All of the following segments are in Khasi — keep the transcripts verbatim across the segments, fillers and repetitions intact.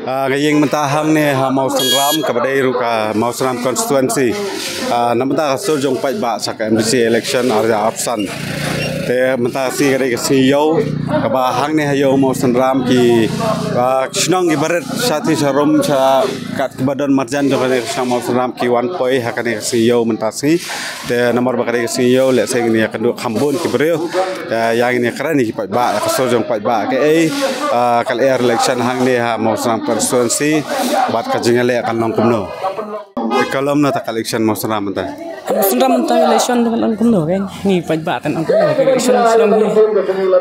Ah, ka ïing mynta hangne ha Mawsynram, kaba dei ruh ka Mawsynram constituency. Ah, na mynta ka sur jong paidbah sha ka M D C election ar hajar arphew san. Te mynta ka sngi ka dei ka sngi ïew, kaba hangne ha ïew Mawsynram ki, ah, shnong ki barit sha ti sha rum sha kat kaba don marjan jong kane ka shnong Mawsynram ki wan poi ha kane ka sngi ïew mynta sngi. Te namar ba ka dei ka sngi ïew, lehse ngin ïa kynduh kham bun ki briew. Te ïa ngin ïa kren ïa ki paidbah, ïa ka sur jong paidbah. Kaei, ah, ka lyer election hangne ha Mawsynram constituency, bad ka jingïaleh kan long kumno. Te ka long na ta ka election Mawsynram mynta. Mawsynram mynta election kan long kumno, kan. Ngi paidbah kan long kumno, election shnong ngi.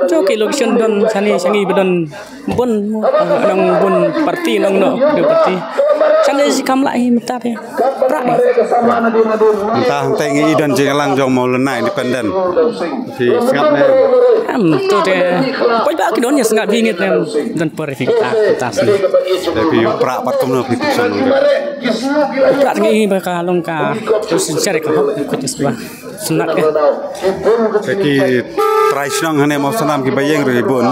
Jo ki election don shane shangi ba don bun, nong bun parti nong no, de parti. Shane shi kam lah hi mynta te. Pra ni. Mynta hangtai ngi i don jingïalang jong Maulana Independent. Phi sngap ne? Em, to te. Paidbah ki don ïa sngap hi ngi te. Don por phi ta, ta sini. Te phi pra pat kumno phi phi sngap. Pra ngi ba ka long ka. To sincere ka hok, ko just ba. Sngap ya. Te ki trai shnong hangne Mawsynram ki ba ïeng ruh i bun.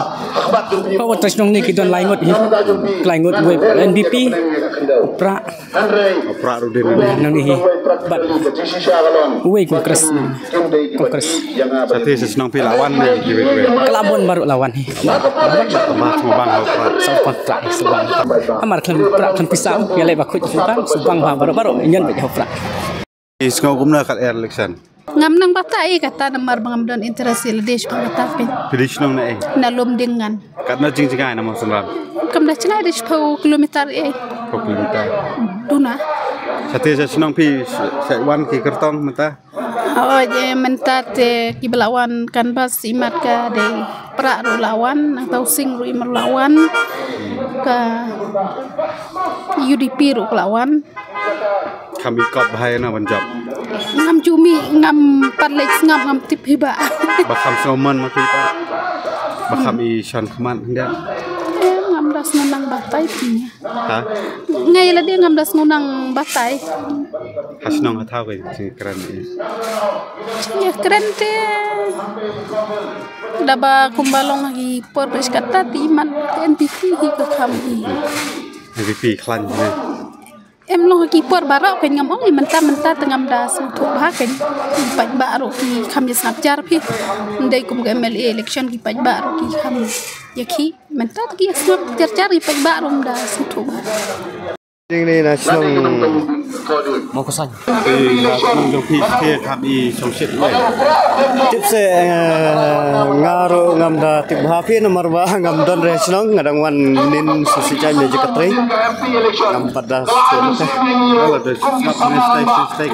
Ko trai shnong ni ki don lai ngut hi. Lai ngut wei N P P. Pra. Pra ruh dei. Nang ni hi. Bad. Wei Congress. Congress. Sate sa shnong phi la wan ne ki wei wei. Ka la bun baru la wan hi. Ba, ba, ba, ba, ba, ba. Sa pa pra, sa pa. Amar khlem pra khlem pisa, ïa lei ba khuid sa pa, sa pa ba baru baru ngan ba pra. I sngew kumno ka lyer election? Ngam nang batai kata namar ba ngam don interest ïa lade shiphew kata phi. Phi dei shnong na ei? Na Lumdiengngan. Katno jingjngai na Mawsynram? Kam da jngai dei shiphew kilometer ei. Shiphew kilometer. Duna. Sate sa shnong phi sa wan ki kyrtong mynta? Oh, je mynta te ki ba la wan canvass imat ka dei pra ruh la wan, nang tau sing ruh imat la wan. Ka U D P ruh la wan. Kham i kop bha ïa na ban jop. Ngam ju mih, ngam pat leit sngap, ngam tip hi ba. Ba kham sngewmon ma phi ba. Ba kham i shon khmat hynda. Eh, ngam da sngewmon ba tai phi. Ha? Ngai la dei ngam da sngewmon ba tai. Ha shnong ha thaw ka jingkren ni. Jingkren te. Da ba kumba long hi por bes kata ti man N P P hi ka kham hi. N P P khlaiñ ne. Em long ki por baroh kan ngam ong mynta mynta te ngam da sngewthuh bha kan. Ki paidbah ruh ki kham ïa sngap jar phi. Ndei kum ka M L A election ki paidbah ruh ki kham ïa ki mynta te ki sngap jar jar ki paidbah ruh ngam da sngewthuh bha. Jing ni na shnong Mawksain. Phi na shnong jong phi phi kham i shong shit wei. Tip se, eh, nga ruh ngam da tip bha phi namar ba ngam don re shnong, nga dang wan nin su si jai me jikatri. Ngam pat da su. Wala da sngap ne stai stai.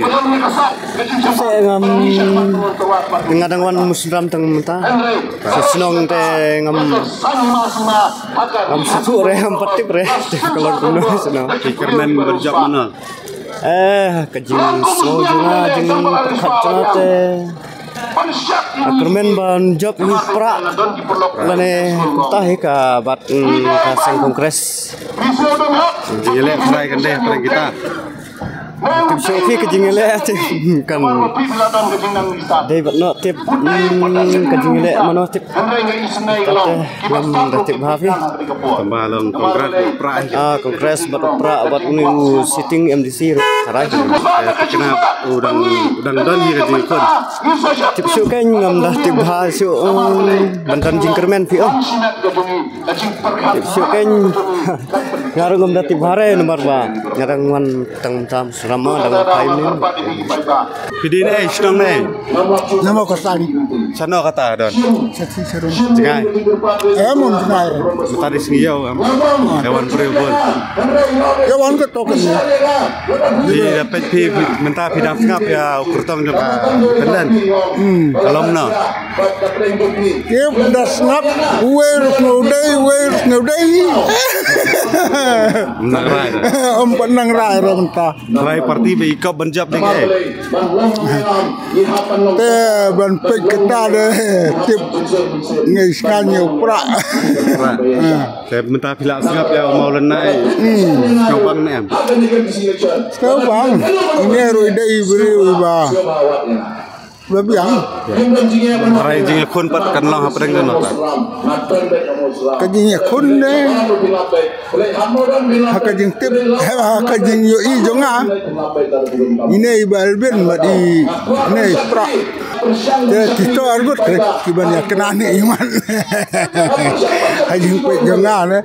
Tip se ngam, nga dang wan Mawsynram tang mynta. Sa shnong te ngam, ngam sngewthuh re, ngam pat tip re. Tip ka long kumno shnong. Ki kyrmen ban jop mano? Eh, ka jingsngew jong nga, jingpyrkhat jong nga te. Ka kyrmen ban jop hi pra lane kumta hi ka bat, mm, ka seng Congress. Jingïaleh trai kan dei, trai kita. Tip shuh ki ka jingïaleh te kan dei bad no tip, mm, ka jingïaleh mano tip. Tate ngam da tip bha phi. Tamba long Congress pra. Ah, Congress bad pra bad uni u sitting M D C ruh. Harai. Kena u dang, u dang don hi ka jingkhun. Tip shuh kan ngam da tip bha shuh, um, ban don jingkyrmen phi, oh. Tip shuh kan nga ruh ngam da tip bha re namar ba nga dang wan tang tam srama dang wan phai ni. Phi dei ne, shnong ne? Namo ka sang. Sano kata don? Sati sarum. Jngai. Em, um, jngai. Mynta dei sngi ïew em. Ïa wan briew bun. Ïa wan ka tok ni. Phi da peit phi, phi mynta phi dang sngap ïa u kyrtong jong ka Independent. Hmm. Ka long no. Ki da sngap, uwei ruh sngewdei, uwei ruh sngewdei. Nang rai. Em pat nang rai ruh mynta. Trai parti ba i kop ban jop dei ke. Te ban peit kita. Ada tip ngai skan ïa u Prah. Te mynta phi la sngap ïa u Maulana, sngewbang ne em? Sngewbang. Ngi ruh dei briew ba ba biang. Hynrei jingïakhun pat kan long hapdeng jong ngi. Ka jingïakhun ne ha ka jingtip, ha ka jingïohi jong nga. Ine i Balbin bad ine i Prah. Te kito ar ngut ki ban ïa kane i man. Ha jingpeit jong nga ne.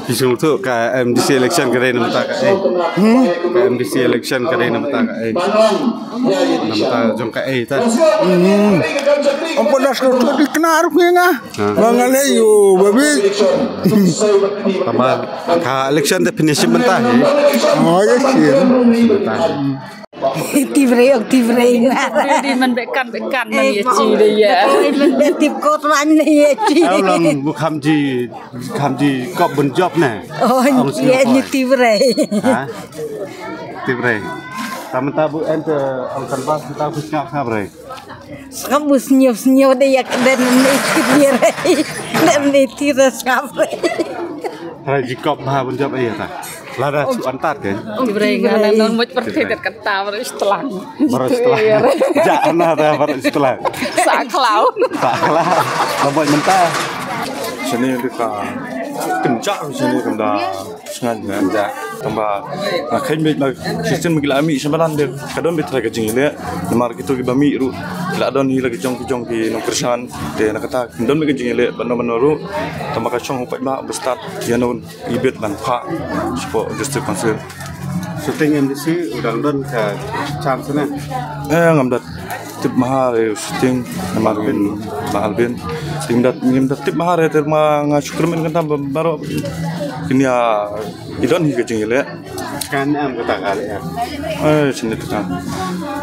Ki sngewthuh ka M D C election ka dei namar ka ei. Ka M D C election ka dei namar ka ei. Namar jong ka ei ta. Ong pyndas ka tu di kena ruh nga. Ba nga leh ïa u babi. Tama ka election te finish mynta hi. Oh ya sih. Tibrei, oh, tibrei. Di man bekan, bekan man ya ci de ya. Tip kot wan ya ci. Au lang bu kham ji, kham ji kop bun jop ne. Oh, ya ni tibrei. Ha? Tibrei. Tama ta bu ente ong kan bas ta bu sngap sngap rei. Sngap bu sngap sngap de ya den ni tibrei. Den ni tibrei sngap rei. Hara Jacob bha bun jop ai ta. Lada su antat ke. Tibrei nga nang non moj perti tet kata baru setelah. Baru setelah. Ja ana ta baru setelah. Saklau. Saklau. Nampak mentah. Sini dekat kencak sini kena sengaja. Tamba. Nah, kan bit sistem gila ami semalam dia kadang bit ka jingile. Namar kita ki bami ru. Kila don hi lagi jong ki jong ki nongkersan. Te na kata don bit ka jingile ban ban ru. Tamba ka chong upat ba bestat ya non. Ibit ban pha spo district council. Shooting M D C u dang don ka chance ne. Eh, ngam da tip mahar eh shooting namar bin mahar bin. Ngam da ngam da tip mahar eh terma nga syukur men kanta baru kini ya idon hi ka jingile. Kan am kata kali ya. Eh, sini tu kan.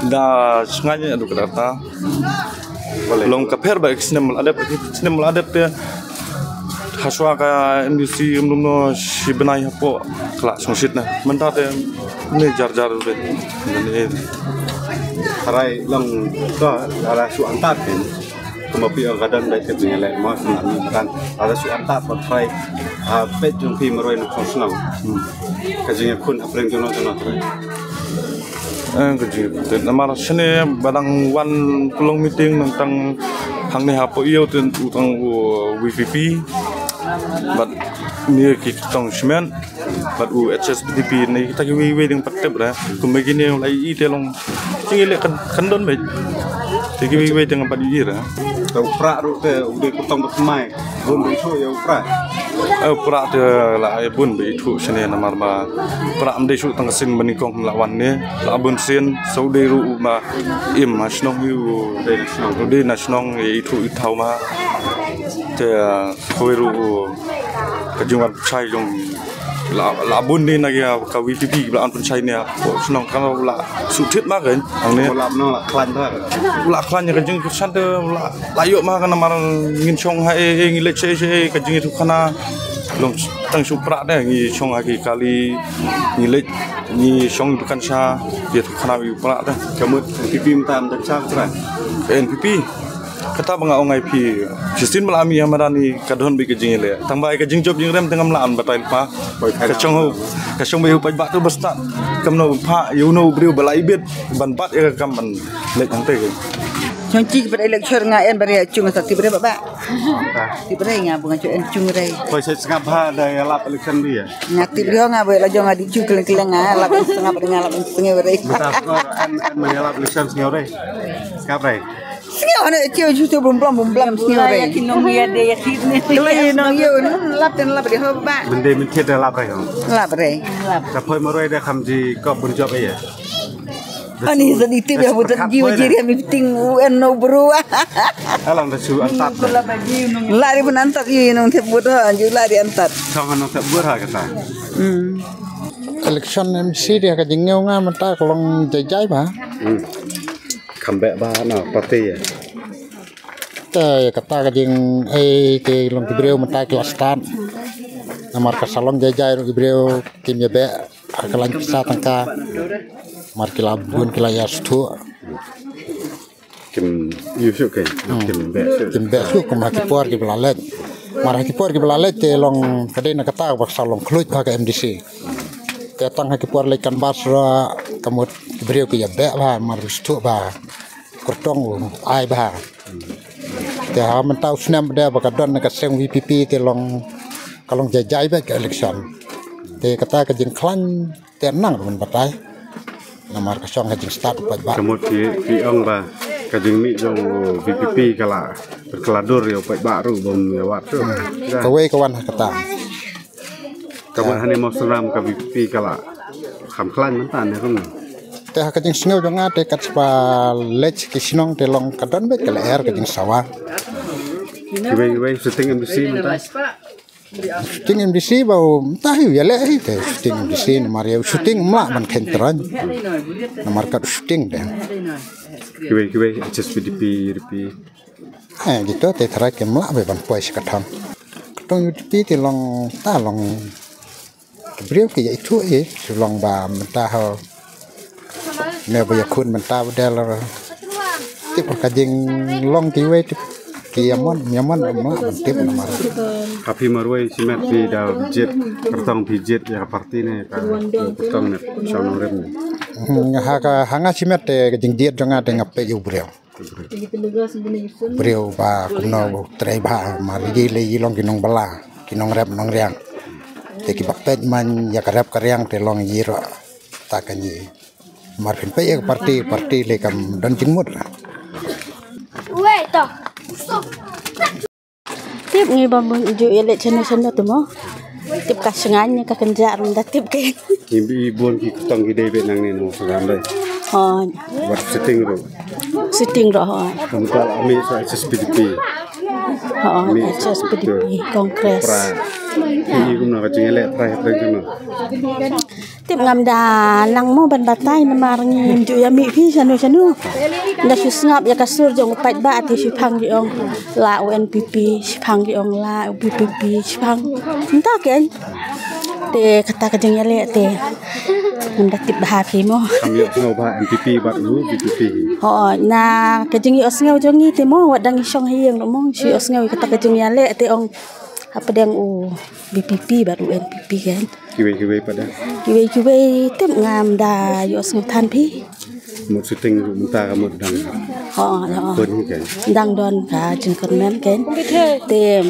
Da sengaja adu kata. Long ka pher ba ek snem la dep, ek snem la dep te haswa ka M D C um dum no shi benai hapo kla sungsit na. Menta te ne jar jar be. Ne. Harai long ka ala su antat ken. Kuma pi ka dan dai te ne le ma kan ala su antat pa trai. A pet jong pi maroi na kong snong. Ka jingïakhun hapdeng jong no jong no trai. Eh, ka jingïakhun namar shane ba dang wan ka long meeting nang tang hangne hapoh ïew te u tang u V P P. Bad ni ki tang shimen bad u H S P D P ne kita ki wei wei ding pat tep da. Kumba kine u lai i te long jingïaleh kan kan don beit. Te ki wei wei ding pat i da. Tang pra ru te u de ku tang ba mai. Bun ba ithuh ïa u Prah. Eh, u Prah te la ai bun ba ithuh shane namar ba u Prah ym dei shuh tang ka sien ba nyngkong la wan ne la bun sien sa u dei ruh u ma im ha shnong hi u dei na shnong u dei na shnong ïa ithuh i thaw ma te, eh, kawei ruh u ka jingwan pynshai jong la la bun ne na ïa ka V P P la an pynshai ne ko shnong ka la su thit ma ka ang ne. Ko la no la klan ba. La klan ïa ka jingkyrshan te la la ïoh ma ka namar ngin shong ha e e ngi leit sha e sha e ka jingïathuh khana. Long tang shu Prah de ngi shong ha ki kali ngi leit ngi shong dukan sha ïathuh khana ïa u Prah de. Ka mut N P P mynta mynta sha Prah. N P P. Kata ba nga ong ai phi, shisien ba la mih ha madan hi ka don beit ka jingïaleh. Tang ba ai ka jingjop jingrem te ngam lah ban batai lypa. Ka shong ho, ka shong beit u paidbah tu ba stad. Kam no pha ïa uno u briew ba la ibit ban bat ïa ka kam ban leit hangtei. Shong chi pat election nga en ba ria chung sa tip re ba ba. Tip re nga ba nga chu en chung re. Koi sa sngap ha da ïalap election dia. Nga tip re nga ba la jong nga di chu keleng keleng nga lap sngap re nga lap sngap re. Mata kor an an ma ïalap election sngap re. Sngap re. Sngew hana chew chu chu bum blom bum blom sngew re. Ki nong ïa de ïa ki ne. Kle nong ïa lap ten lap de ho ba. Mende min thied de lap re ho. Lap re. Ta phoi maroi de kham ji kop bun jop ïa. Ani sa di tip ïa buta ji wa ji re mi ting u en no bru. Alang da chu antat. La ri bun antat ïa nong thep buta ji la ri antat. Thong nong thep buta kata. Hmm. Election M C de ka jingïew nga mynta ka long jai jai ba. Hmm. Kham beh ba na party ïa. Te kata ka jing ei te long ki briew mynta ki la stad. Namar ka sa long jai jai ruh ki briew kim ïa beh ka lain pisa tangka. Namar ki la bun ki la ïa suthu. Kim Ïu shuh kein. Kim beh shuh. Kim beh shuh kum ha ki por kiba la leit. Mar ha ki por kiba la leit te long ka dei na kata ba sa long khluid ha ka M D C. Te tang ha ki por leit canvass ruh ka mut ki briew ki ïa beh bha mar ki shu tip ba kyrtong u ai bha. Te ha mynta u snem ba dei ba ka don na ka seng V P P te long ka long jai jai beit ka election. Te kata ka jingkhlaiñ te nang ruh ban batai. Namar ka shong ka jingstad u paidbah. Ka mut ki ki ong ba ka jingmih jong u V P P ka la pyrkhladur ïa u paidbah ruh bym ïa wad ruh. Kawei ka wan ha kata. Ka mut hane Mawsynram ka V P P ka la kham khlaiñ mynta ne ruh. Te ha ka jingsngew jong nga te kat ba leit ki shnong te long ka don beit ka lyer ka jingsawa. Kiwei kiwei sitting M D C mynta. Shooting M D C ba u mynta hi u ïaleh hi te shooting M D C namar ïa u shooting mla ban khein trai. Namar kat shooting de. Kiwei kiwei H S P D P, U D P. Eh, gitu te trai ke mla be ban poi shi katang. Katong U D P te long ta long. Ki briew ki ïa ithuh hi, shu long ba mynta ho. Ne ba ïakhun mynta ba dei la. Tip ka jinglong kiwei tip. Ki ïamon, ïamon mla ban tip namar. Ha phi marwei shimet phi da jied, kyrtong phi jied ïa ka party ne ka kyrtong ne shong nongrim ne. Hmm, ha ka, ha nga shimet te ka jingjied jong nga te nga peit ïa u briew. Briew ba kumno u trei bha, mar ïa ki lei ki long ki nongbylla, ki nongrep nongriang. Te kiba peit man ïa ka rep ka riang te long ïa ruh ta ka ngi. Mar phin peit ïa ka party, party lei kam don jingmut. Wei to. Tip ngi ba mun ju ïaleh chano chano tu mo. Tip ka shngain ka kynjah rum da tip ke. Ki bi bun ki kutang ki dei be nang ne no sngam dei. Hooid. Wat sitting ruh. Sitting ruh hooid. Kamu tal ami sa H S P D P. Hooid, H S P D P, Congress. Pra. Ki kumno ka jingïaleh trai trai chano. Tip ngam da nang mo ban batai namar ngim ju ïa mih phi shano shano. Nga shu sngap ïa ka sur jong u paidbah te shiphang ki ong la u N P P, shiphang ki ong la u V P P, shiphang. Mynta kein. Te kata ka jingïaleh te. Ngam da tip bha phi mo. Kam ïohsngew bha N P P bad u V P P. Ho na ka jingïohsngew jong ngi te mo wat dang i shong ha ïing mo shu ïohsngew ïa kata ka jingïaleh te ong hapdeng u V P P bad u N P P kein. Kiwei kiwei pat da. Kiwei kiwei tip ngam da ïohsngew than phi. Mut sitting ruh mynta ka mut dang. Ho, ho. Pun hi kein. Dang don ka jingkyrmen kein. Te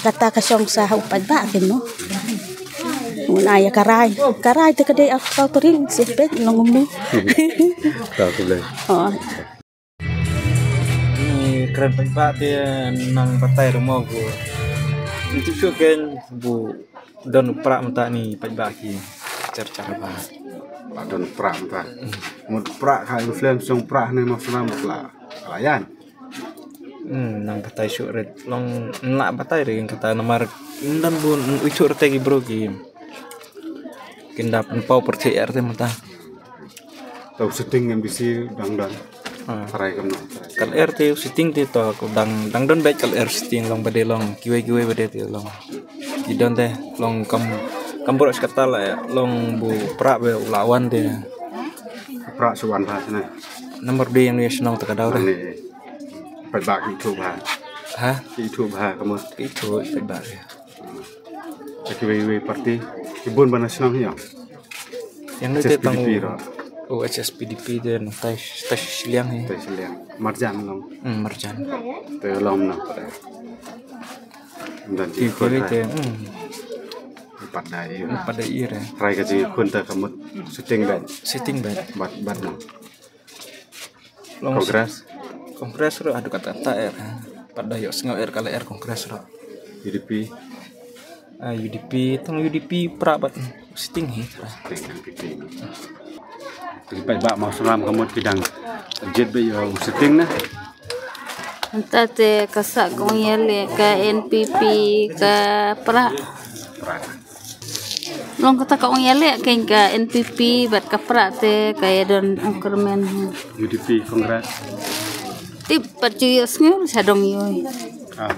kata ka shong sa ha u paidbah kein mo. Ngun ai ïa ka rai. Ka rai te ka dei ar phew tarik shu peit long kumno. Ka khublei. Ho. Ni kren paidbah te nang batai ruh mo gu. Ntu shu kein gu don u prah mynta ni paidbah ki. Jar jar ba. Ba don u prah mynta. Mut prah ka influence jong prah ne ma sna mut la. Ka la ïaid. Hmm, nang batai shuh rit long nang batai rit kata namar ndan bun u shuh rit ki bro ki. Kin da pynpaw pyrthei er te mynta. Tau sitting M D C dang don. Ah. Trai kam na. Kal er te sitting te to ko dang dang don bek kal er sitting long bade long kiwei kiwei bade te long. Ki don te long kam kam bro skata la long bu prah be u lawan te. Prah suan ba sene. Number dua yang ni senang tak ada dah. Ni. Pat ba ki thu ba. Ha? Ki thu ba kamu. Ki thu pat ba. Ki wei wei parti. Ki bun ba national hi ya. Yang ni te tang. H S P D P ro. Oh, H S P D P te nang tai tai siliang hi. Tai siliang. Marjan long. Hmm, marjan. Te long na. Dan ki wei te. Hmm. Pat dai. Pat dai ire. Trai ka jing kun ta kamut sitting bed. Sitting bed. Bat bat na. Long Congress. Congress ro adu kata ta er. Pat dai yok sngau er kala er Congress ro. U D P. Ah, U D P tang U D P pra bat sitting hi. Sitting kan sitting. Tapi pat ba mau seram kamut kidang. Jet be yo sitting na. Anta te ka sah ka ong ïaleh ka N P P ka pra. Pra. Long kata ka ong ïaleh kein ka N P P bad ka pra te ka ïadon ong kyrmen. U D P Congress. Tip pat ju ïohsngew sa dong ïoh. Ah.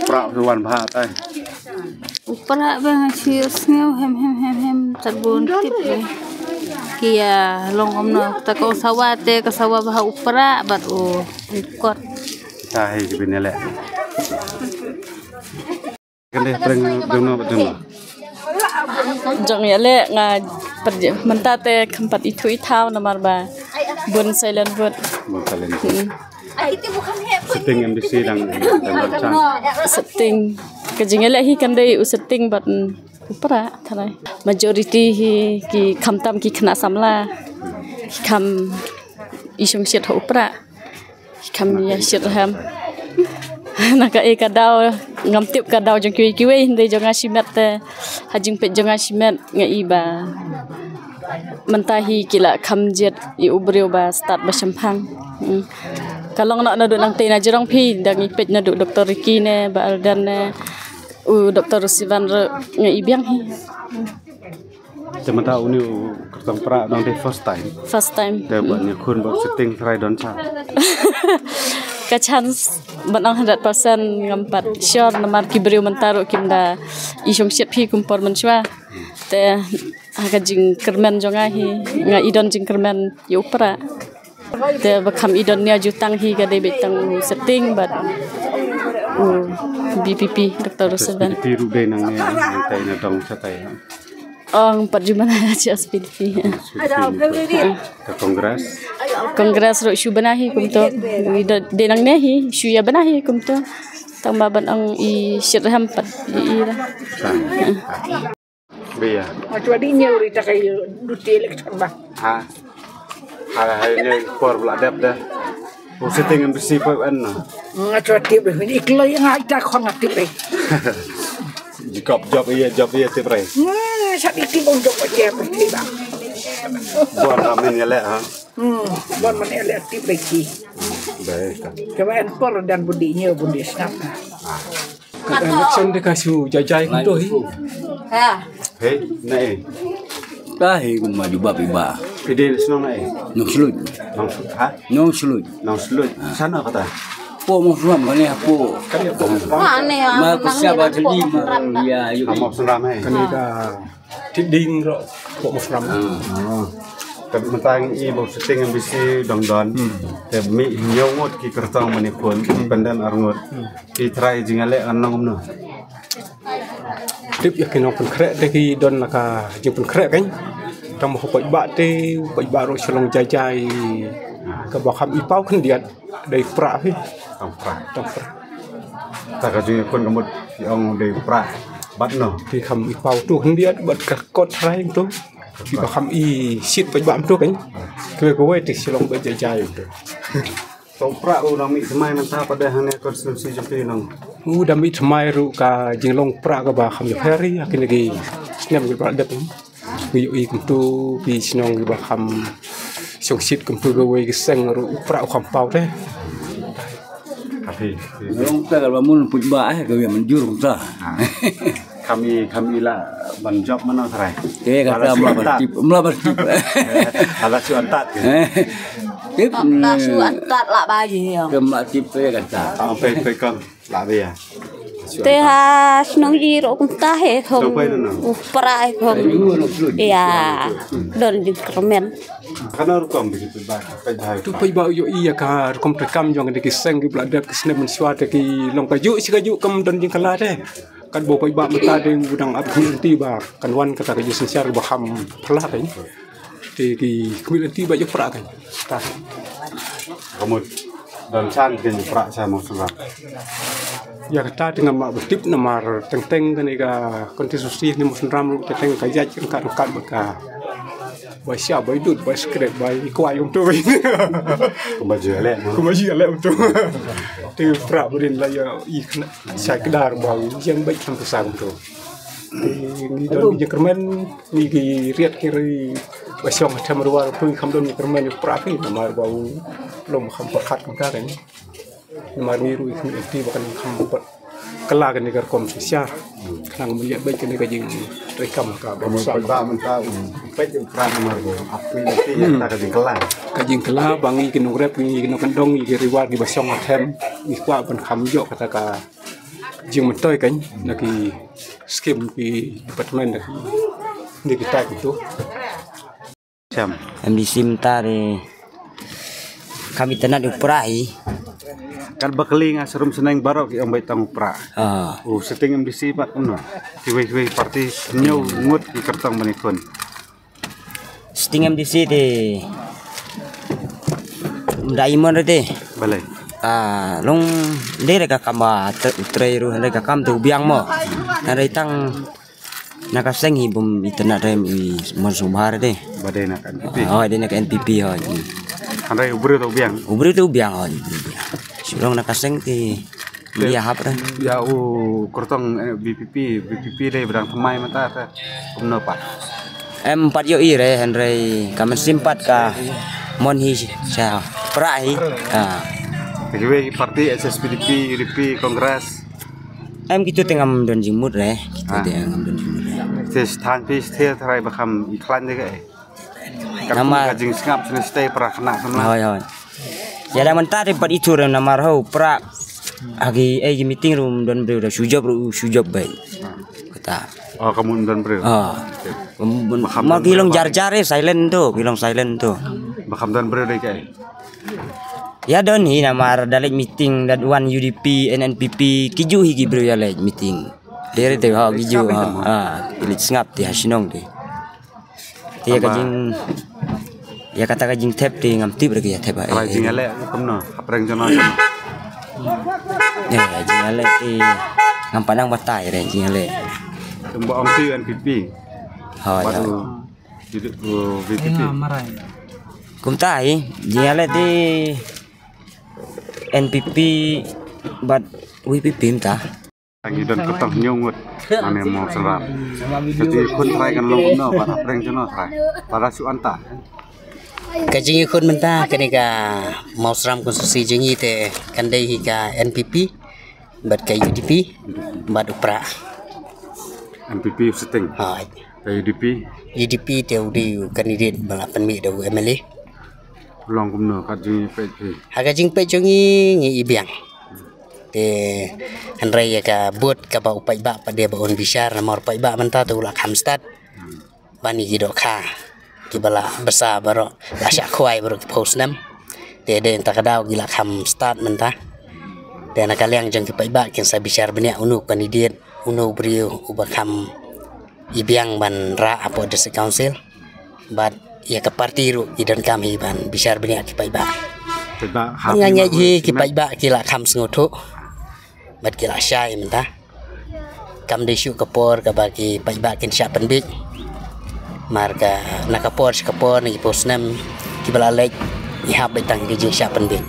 Pra tu wan bha tai. U pra ba nga ju ïohsngew hem hem hem hem tad bun tip. Ki ïa long kumno kata ka ong sawa te ka sawa bha u pra bad u Kot. Kita hai ki bin ïaleh. Kan dei prank dong no dong no. Jong ïaleh nga perje-, mynta te kham pat ithuh ithaw namar ba bun silent vote. Bun silent vote. Hmm. Sitting M D C dang, dang, dang, dang. Sitting ka jingïaleh hi kan dei u sitting bad, mm, u Prah tharai. Majority hi ki khamtam ki khynnah samla. Ki kham i shongshit ha u Prah. Ki kham ïa shitrhem. Na kaei ka daw ngam tip ka daw jong kiwei kiwei, hynrei jong nga shimet te ha jingpeit jong nga shimet nga i ba mynta hi ki la kham jied ïa u briew ba stad ba shemphang. Hmm. Ka long noh naduh nangtei na jrong phi, dang i peit naduh Doktor Ricky ne, Bah Alden ne, u Doktor Sivan ruh nga i biang hi. Te mynta une u kyrtong Prah dang dei first time. First time. Te ba ïakhun ba sitting tharai don sa. Ka chance ban ong hundred percent ngam pat sure namar ki briew mynta ruh kim da i shongshit phi kum por mynshuwa. Te ha ka jingkyrmen jong nga hi nga i don jingkyrmen ïa u Prah. Te ba kham i don nia jutang hi ka dei beit tang u sitting bad u B P P, Doktor Ruseven. B P P ruh dei nangne, nangtai na dong shatai. Ong pat ju bana chi S P D P. S P D P. Ka Congress. Congress ruh shu bana hi kumto. I do-, dei nangne hi shu ïa bana hi kumto. Tang ba ban ong i shitrhem pat i, i ra. Tang. Bia. Nga chwa di ñiew ri ta ka duty election ba. Ha. Ha, ha, ne por bla dep de. U sitting M D C pa en na. Nga chwa tip de, ni iklo ya nga ita khon nga tip de. Jikop job iya, job iya tip re. Nga sa di tip on job iya per tip ba. Buan ramen ya le ha. Hmm, buan man ya le tip de ki. Baik. Kaba en por dan budi ñiew budi snap. Ah. Ka election de ka shu jai jai kumto hi. Ha. Hei, na eh. Ta hi kuma jubab iba. Pide shnong na eh. Nong Sluj. Nong Sluj. Ha? Nong Sluj. Nong Sluj. Ha. Sana kata. Po mo suam kane po. Kane po. Ma ne ya. Ma kusia ba tadi ma ya yu. Kamo sunram eh. Kane ka Tiding ro ko musram. Ah. Te mynta i ba sitting M D C dang don. Hmm. Te mi ñiew ngut ki kyrtong mane khun, hmm, independent ar ngut. Hmm. Ki trai jingale kan long kumno. Tip ïa ki nongpynkhreh te ki don la ka jingpynkhreh kan. Tang mo paidbah te, paidbah ro shalong jai jai. Kaba kham i paw khyndiat. Dei Prah phi. Tang Prah. Tang Prah. Ta ka jingïakhun ka mut phi ong dei Prah. Bad no. Phi kham i paw tu khyndiat bad ka kot trai tu. Phi ba kham i sit paidbah tu kan. Kawei kawei te shalong ba jai jai tu. Tang Prah u nang mih thymmai mynta pat de hangne constituency jong phi nang. U da mih thymmai ruh ka jinglong Prah kaba kham ïapher ïa kine ki snem kiba la dep. Ngi ïohi kumto ki shnong kiba kham shongshit kumto kawei ki seng ruh u Prah u kham paw te. Ka phi. Long ta ka ba mun paidbah eh ka ïa mynjur kumta. Ah. Kham i, kham i la ban jop mano trai. Te kata mla ban tip, mla ban tip. Ala shu antat. Tip. Mla shu antat la ba ji. Ke mla tip te kata. Ang pe pe kon. Lah bia. Te ha shnong i ro kumta he khong. Shnong pai no no. U Prah he khong. Ïa. Don jingkyrmen. Kana rukom bagi tu ba. Pai dai. Tu paidbah ïohi ïa ka rukom treikam jong ki seng kiba la dep ki snem mynshuwa te ki long kajuh shi kajuh kam don jingkylla te. Katba paidbah mynta dang u dang ap khmih lynti ba kan wan kata ka jingsynshar ba kham phylla te. Te ki khmih lynti ba ïa u Prah kan. Ta. Ka mut don shan kin u Prah sha Mawsynram. Ïa kata te ngam lah ban tip namar teng teng kane ka konstituensi ne Mawsynram ruh teng teng ka ïaid ryngkat ryngkat bad ka Ba sha, ba i dud, ba i skret, ba i kwai kumtu. Kumba ju leh, no? Kumba ju leh kumtu. Te Prah ba rin la ïa i khynnah shai kdar ba u ïeng beit kham pisa kumtu. Te ngi don ki jingkyrmen, ngi ki riat ki ri ba shong ha them ruar phi kham don jingkyrmen ïa u Prah phi namar ba u lum kham pyrkhat kumta kan. Namar ngi ruh i khmih lynti ba kan kham pat kylla kane ka rukom synshar. Khnang ban ïa beit kane ka jingtreikam ka ba mynta mynta u peit u Prah namar ba ap khmih lynti ïa kata ka jingkylla. Ka jingkylla ba ngi ki nongrep ngi ki nongkyndong ngi ki riwar kiba shong ha them ngi kwah ban kham ïoh kata ka jingmyntoi kan na ki skim ki department na ki, na ki tai kumtu. Em. M D C mynta te kam itynnad u Prah hi. Katba kylli nga sharum shnong baroh ki ong bai tang u Prah. Ah. U sitting M D C pat kumno? Kiwei kiwei party hynñiew ngut ki kyrtong ban ïakhun. Sitting M D C te da imon re te. Balei? Ah, long de re ka kam ba tre-, trei ruh re ka kam tu biang mo. Hynrei tang na ka seng hi bym itynnad re i mon sumar te. Ba dei na ka N P P. Oh, dei na ka N P P ho. Hynrei u briew tu biang. U briew tu biang ho. Shu long na ka seng te. Ïa hap re. Ïa u kyrtong, eh, V P P, V P P dei ba dang thymmai mynta te. Kumno pat? Em pat ïohi re hynrei ka mynsiem pat ka mon hi sha Prah hi. Ha. Kiwei party H S P D P, U D P, Congress. Em kitu te ngam don jingmut re. Kitu te ngam don jingmut re. Te than phi te tharai ba kham i khlaiñ de ka eh. Namar ka jingsngap sngewsih para khynnah samla. Hoi, hoi. Ïa da mynta te pat itu re namar ho Prah. Ha ki, eh, ki meeting room don briew da shu jop ru shu jop bai. Kata. Oh, ka mut don briew. Ah. Ma ki long jar jar eh silent tu, ki long silent tu. Ba kham don briew dei ka eh. Ïa don hi namar da leit meeting da wan U D P, N P P, ki ju hi ki briew ïa leit meeting. Dei re te ho ki ju ha. Ah, ki leit sngap te ha shnong te. Te ïa ka jing, ïa kata ka jingthep te ngam tip re ki ïa thep ha. Trai jingïaleh kumno, hapdeng jong no. Eh, jingïaleh te ngam pat nang batai re jingïaleh. Kumba ong te N P P. Hoi, hoi. Bad u, u V P P. Kumta hi, jingïaleh te N P P bad V P P mynta. Ngi don kyrtong hynñiew ngut. Mane mo sera. Ka jingïakhun trai kan long kumno, bad hapdeng jong no trai. Para shu anta. Ka jingïakhun mynta kane ka Mawsram constituency jong ngi te kan dei hi ka N P P, bad ka U D P, bad u Prah. N P P u sitting. Ha. Ka U D P. U D P te u dei u candidate ba la pynmih da u M L A. Long kumno kat jingpeit phi? Ha ka jingpeit jong ngi ngi i biang. Te hynrei ïa ka vote kaba u paidbah pat de ba un bishar namar u paidbah mynta te u la kham stad. Ban ïa ki dohkha kiba la bsa baroh la shah khwai baroh ki phew snem. Te dei mynta ka daw ki la kham stad mynta. Te na ka liang jong ki paidbah kin sa bishar bniah uno u candidate, uno u briew uba kham i biang ban rah hapoh District Council. Bad ïa ka party ruh ki donkam hi ban bishar bniah ki paidbah. Paidbah hap nga ngeit hi ki paidbah ki la kham sngewthuh. Bad ki la shai mynta. Kam dei shuh ka por kaba ki paidbah kin shah pynbiej. Mar ka na ka por sha ka por na ki phew snem kiba la leit ngi hap beit tang ki jingshah pynbiej.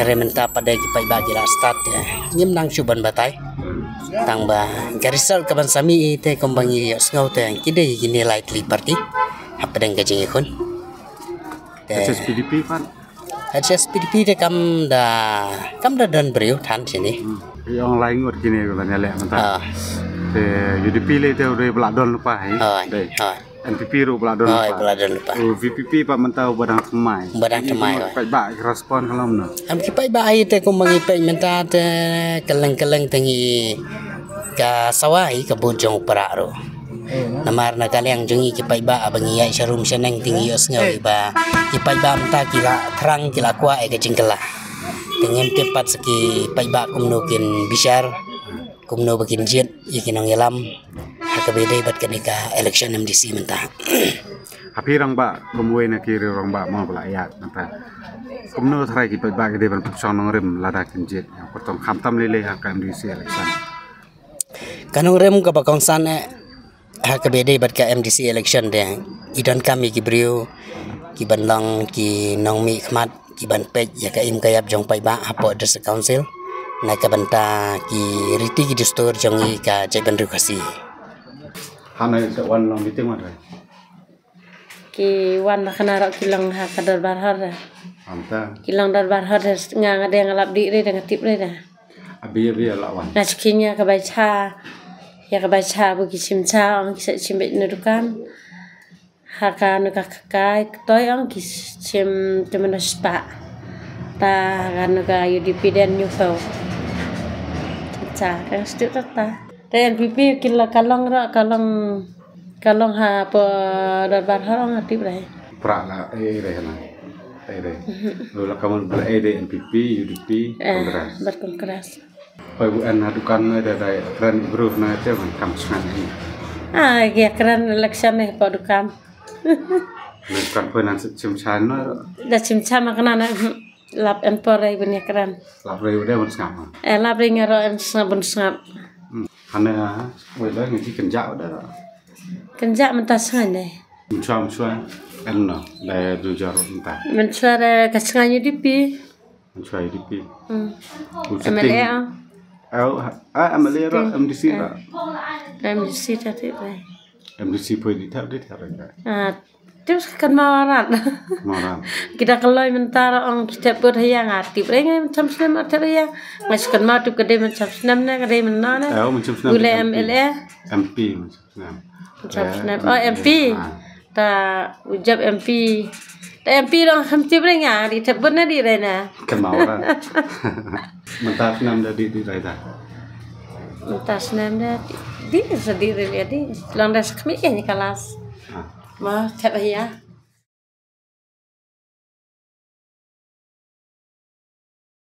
Hynrei mynta pat de ki paidbah ki la stad te ngim nang shuh ban batai. Tang ba ka result kaban sa mih te kumba ngi ïohsngew te ki dei kine lai tylli party hapdeng ka jingïakhun. Te H S P D P pat? H S P D P te kam da, kam da don briew than shane. Hmm. Ki ong lai ngut kine ki ban ïaleh mynta. Ah. Te U D P lei te u dei ba la don lypa hi. Hoi, hoi. N P P ruh ba la don lypa. Hoi, ba la don lypa. U V P P pat mynta uba dang thymmai. Uba dang thymmai, hoi. Paidbah ki respond ka long kumno? Am ki paidbah hi te kumba ngi peit mynta te kylleng kylleng te ngi ka sawa hi ka vote jong u Prah ruh. Namar na ka liang jong ngi ki paidbah ba ngi ïaid sharum shaneng te ngi ïohsngew ba ki paidbah mynta ki la thrang ki la kwah ïa ka jingkylla. Te ngim tip pat sa ki paidbah kumno kin bishar kumno ba kin jied ïa ki nongïalam ha kaba ïadei bad kane ka election M D C mynta. Ha phi rangbah kum uwei na ki riew rangbah mo ba la ïaid mynta, kumno tharai ki paidbah ki dei ban pynshong nongrim lada kin jied ïa u kyrtong khamtam lei lei ha ka M D C election? Ka nongrim kaba kongsan eh ha kaba ïadei bad ka M D C election de i donkam ïa ki briew ki ban long ki nongmihkhmat ki ban peit ïa ka im ka ïap jong paidbah hapoh District Council na ka bynta ki riti ki dustur jong ngi ka jaitbynriew Khasi. Hana ïa sa wan long meeting wan re. Ki wan ba kane ruh ki long ha ka dorbar hor. Anta. Ki long dorbar hor, nga nga dei nga lap dih re, nga tip re. Abi abi la wan. Nga shu kheiñ ïa ka bai cha. Ïa ka bai cha ba ki shim cha, ong ki sa shim beit na dukan. Ha kano ka kai ktoi ong ki shim te mano spa. Ta ha kano ka U D P den nyuto. Cha ka stu ta ta. Te N P P ki la ka long ruh ka long Ka long hapoh dorbar hor ong ha tip re. Prah la, eh, re na. Ei dei. Lo la ka mon bla ei dei N P P, U D P, eh, Congress. Bad Congress. Poi bu en ha dukan ne da dei kren bru na te man kam sngan ni. Ah, ïa kren election ne poi dukan. Dukan poi nan chim chan no. Da chim chan ma kena na. Lap en por ei bun ïa kren. Lap rei u dei man sngap. Eh, lap rei nga ro en sngap bun sngap. Hane wei da ngi kynjah da. Kynjah mynta sngan ne. Mynshwa mynshwa en no da du jar mynta. Mynshwa da ka sngan U D P. Mynshwa U D P. Hmm. M L A. Au, ah, M L A ro, M D C ro. M D C ta ti bai. M D C poi di thap di thap rai. Ah, tip kan mawarat. Mawarat. Kita keloi mynta ro ong tip bud haya nga tip rai ngai cham snem tip haya. Ngai kan ma tip kedei cham snem ne kedei mynna ne. Au, cham snem. Gule M L A. M P. Nah. Chap snap. Oh, M P. Ah. Ta ujab M P. Ta M P dong ham tip ring ah, di tep bun na di rena. Kemau ra. Mentas nam da di di rena. Mentas nam da di di sa di rena di. Lang da sakmi ya ni kalas. Ah. Ma tep ya.